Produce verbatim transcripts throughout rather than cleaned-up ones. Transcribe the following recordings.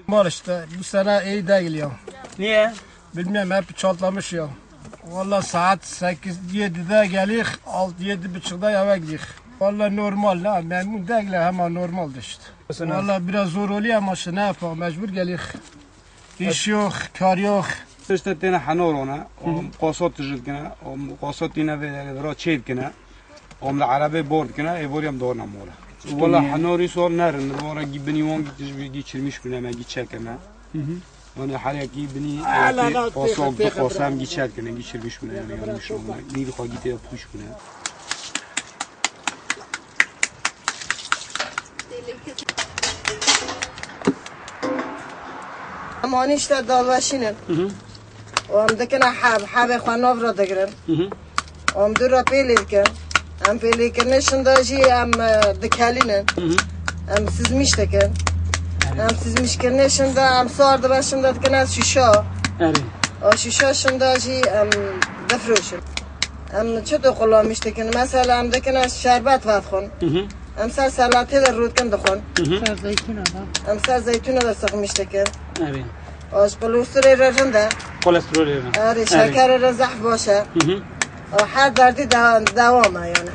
Mal işte, bu sene iyi değil ya. Niye? Bilmiyorum, hep çaltlamış ya. Valla saat sekiz, yedide geliyor, altı, yedi buçukta eve gidiyor. Valla normal la, memnun değil la, ama normal işte. Valla biraz zor oluyor ama işte ne yapalım, mecbur geliyor. İş yok, kar yok. Tiştê têne henor one, o qasot tijil kine, o qasot tîne vê vira çêd kine, o li erebê bord kine, ê borî em dorna mole. Wala henor îsal nerin, vara gî binî wan gî tij gî çirmiş bine me gî çekeme. Hani her yekî binî qasok du qasem gî çet kine, gî çirmiş bine yani yanlış olma. Gî xwa gî tê pûş bine. Em anî işte dalweşînin. Hı hı. Û em dikine heb, hebê xwe nav re digirin. Hı hı. Û em dû re pêlî dikin. Em pêlîkirinê şinda jî em, e, dikelînin. Hı hı. Em sizmîş dikin. Erê. Em sizmîşkirinê şinda em sar dibe şinda dikine şîşa. Erê. Û şîşa şinda jî em difiroşin. Em çi tu qulamîş dikin? Mesela em dikine şerbet vedixwin. Hı hı. Em ser selatê de rûdkin dixwin. Hı hı. Ser zeytûna da. Em ser zeytûna de sixmîş dikin. Erê. Û ji kolesterolê re rind e. Kolesterolê re. Erê, erê. Şekerê re zehf baş e. Hı hı. Û her derdî de-, dewam e yani.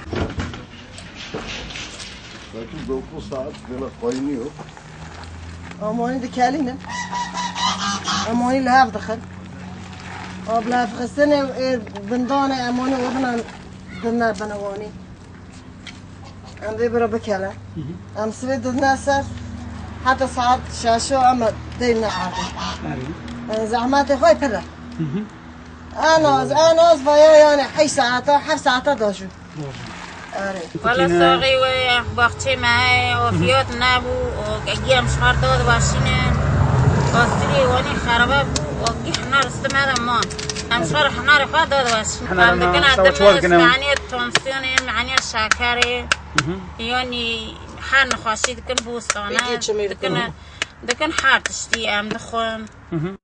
Belki dokuz saat böyle kaynıyor. Em anî dikelînin. Em anî li hev dixin. Û bi li hev xistinê ê bindanê em anî û hinan dine bine wanî. Em dê bira bikele. Hı hı. Em sibê didine ser heta saet şeşo em dê ne erdê. Erê. Em zehmetê xwe pir e. Hı hı. En az, en az veya yani heşt saeta, heft saeta da jû. Doğru. Erê. Wala saxî wê baxçê me heye, o fiyat nebû, o gî em ji xwe re dad weşînin. Fasulye wanî xerebe bû, o gî hinar üstüme de man. Em ji xwe re hinarê xwe dad weşînin. Em dikine dime, tansiyon, meniye şekerê. Hı hı. Yanî her nexweşî dikin bostane, dikin, dikin her tiştî em dixwin. Hı hı.